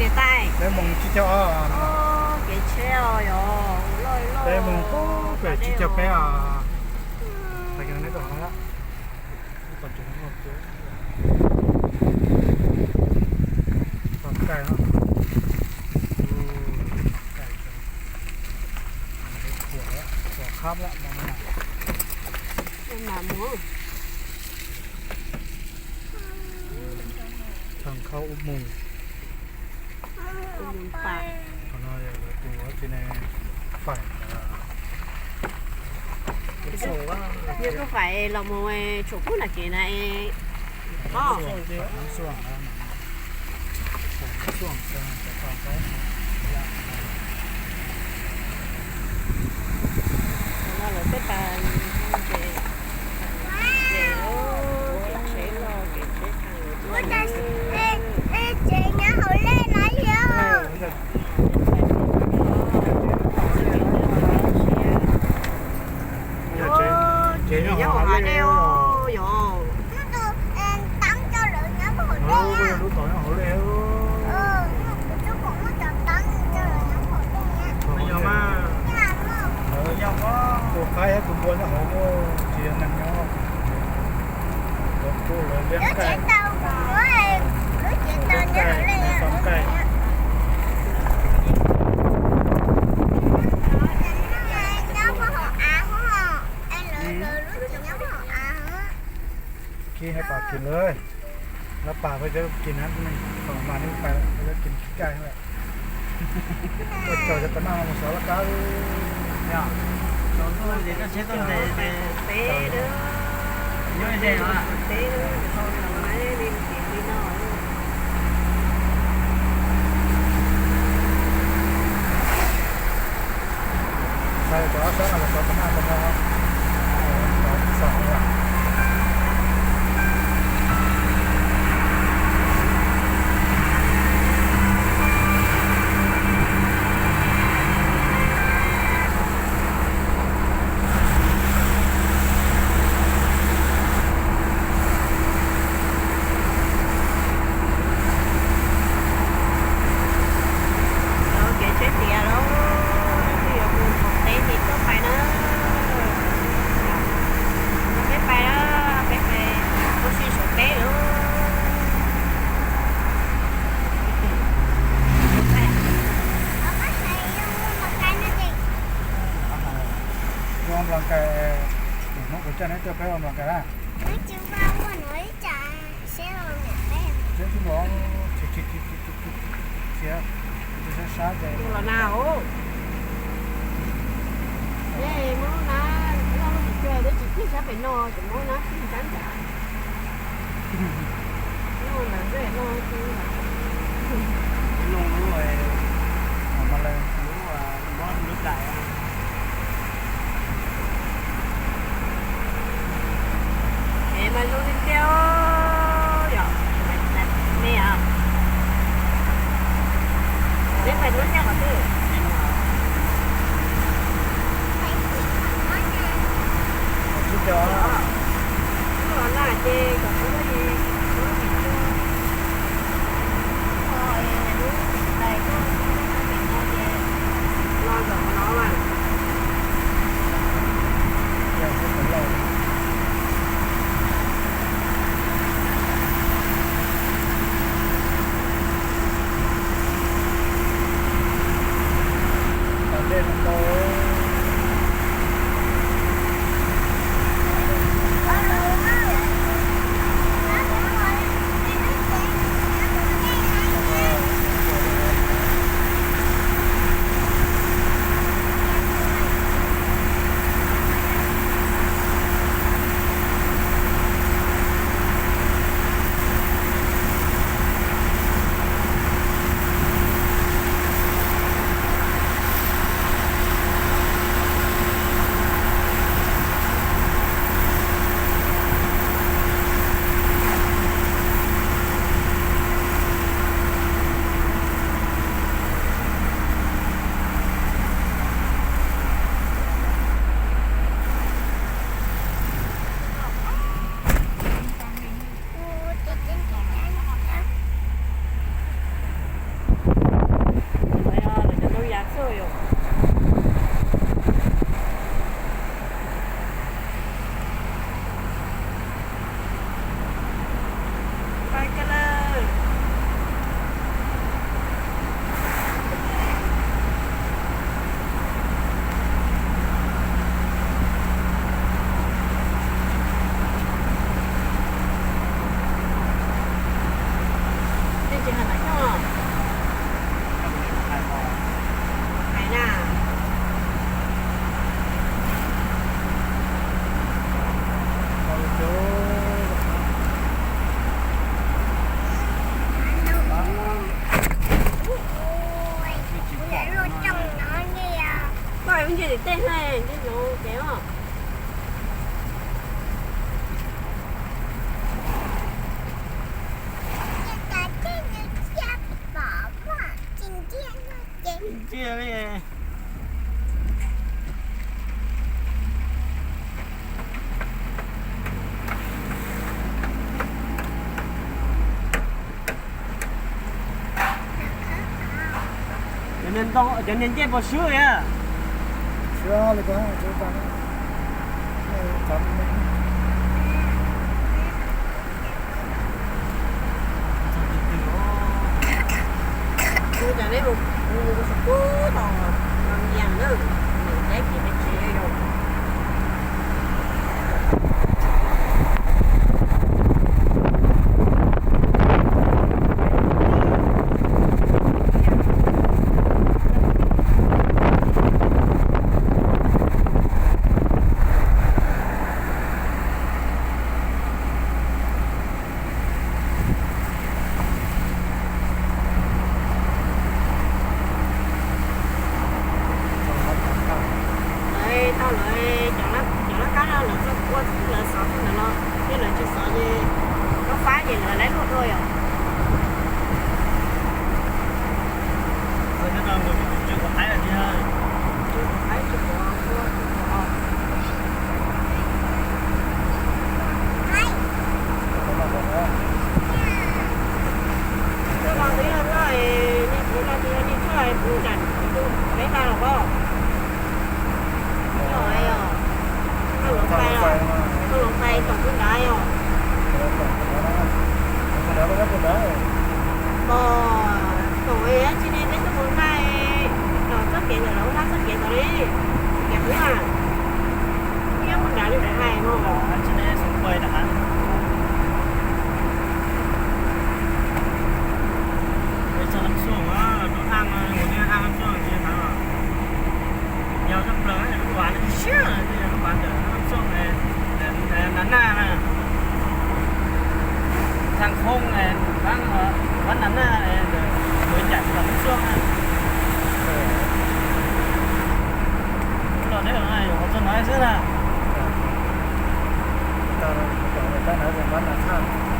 Peb moos tsib caug ob, kev tsheb os, yog peb moos peb tsib caug peb os. Thaj khau ub mus. Qhov no yog lawv tus txiv ne, faim, yog koj faim los mus tshuam kub nram kev na. Ua no lawv tej pas ces, ces kev tsheb los kev tsheb tag lawm. Tsev nyob hauv lej na yog. Tsev nyob hauv hav dej os yog. Lub tom nyob hauv lej. Tus qaib thiab tus npua nyob hauv, tsis yog neeg nyob. Lawv kuj lawv liab nqaij, liab nqaij, nqaij. Kis hais pam kis lawm, lawv pam peb cov kis na, kom mas nej pam peb cov kis kis kaj lawm. Ua tsaug cov pab noj mus xov laj kab. Xav cov ob sab no los cov pab noj cov no, cov xov laj. Kev tsheb tiav lawm, twb yuav mus saum teb ces tuaj pais na. Peb pais, peb pais ua si saum teb lawm. Ua nplos kais, hnub kuv coj neb tuaj peb ua nplos kais na. Peb tsis nplos, tsis sab sab ces los na os. Muab lub nab, lub tsis cuag, twb tsis plig sab pem no, ces muab lub nab plig sab nrad. Lub ntawd xwb, lub twg. Lub, lub, lub, lub dais. Es mas zoo li tiag yom, me os. Peb pais lub nyob qhov twg? Lub los na ces kom kuv, kuv lub vim cuag, lub tais kuj, no zaum no mas. Cov niag ncej puas swb a? Lawv tau lawv cov laj kab no lawv txawj ua txij lawv xov txij ntawd los, thiab lawv tsis xov ces koj fab ces lawv lawv luaj dua yom. Tuaj no twb yog tuaj, niag twb no twb yog niag tuaj pub nram tus peb hla los ko. Yog, yog, koj los pais, koj los pais tom pub nrad yog. Pom, pom tsis ne peb tuaj mus nqaij, los txoj kev ntawm lawv ua nqaij txoj kev ntawd li, kev qub na. Nyob pub nrad li ntawd hais no. Txog Nam Xuj, lub a, ua niag a Nam Xuj, yog tshaj plaws lub vas no siab, lub vas ntawm Nam Xuj, Nas Naj na, Thaj Khoob, Vas Nas Naj, ntawm Tuav Ncaim tom Nam Xuj na. Los deb los yuav qhov txog no xwb na. Tab ntawd Vas Nas Thaj.